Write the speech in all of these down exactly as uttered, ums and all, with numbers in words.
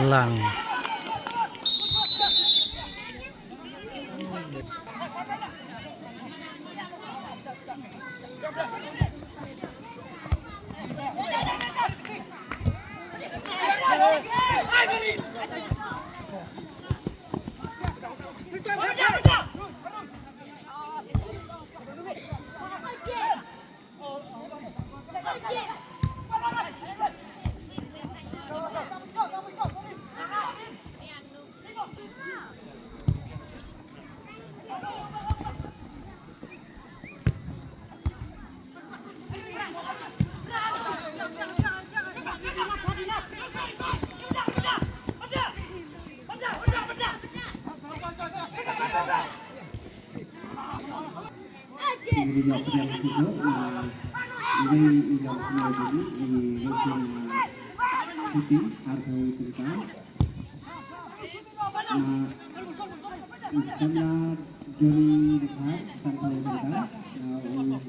Lang. Ïa ki jingïoh pdiang shuh, ïa ki jingïoh pdiang shuh, ïa ki jingïoh pdiang shuh, arphew tyngka. Ïa u samla Johnny Dkhar, sanphew tyngka. Ïa u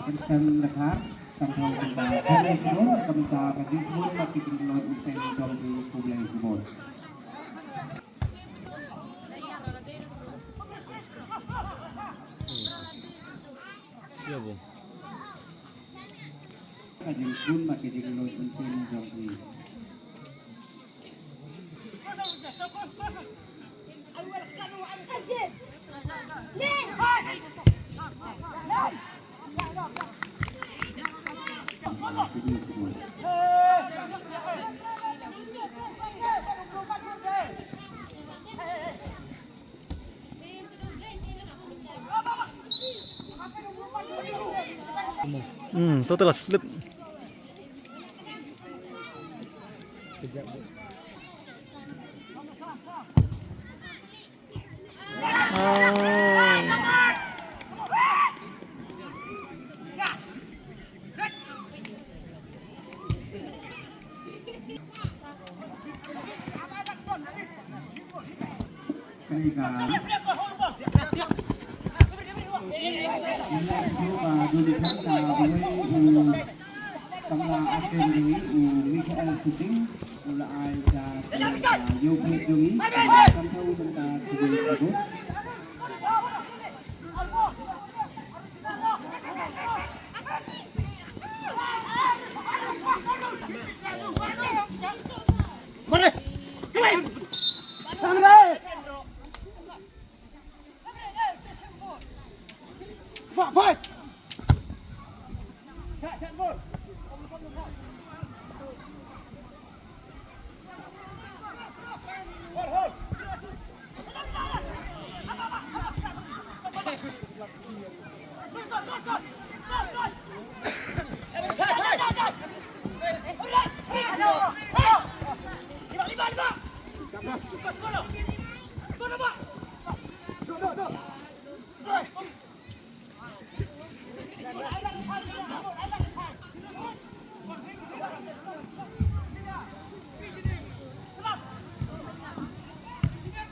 Kyrteng Dkhar, sanphew tyngka. Khublei shibun, kumta ka jingkmen bad ka jingkhlaiñ, khublei shibun. Ïa, bro. Ka jingkmen bad ka jingkhlaiñ, khublei shibun. Hmm, total slip.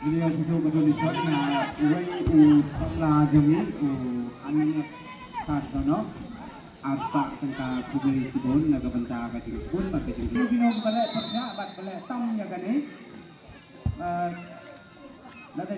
Ïa, kito ba don i sot na uwei u samla jong ngi, u Anet Khardono. Arphew tyngka, khublei shibun na ka bynta ka jingkmen bad ka jingkmen. Kino kino ba leh pyrshah bad ba leh tam ïa kane. Eh, lada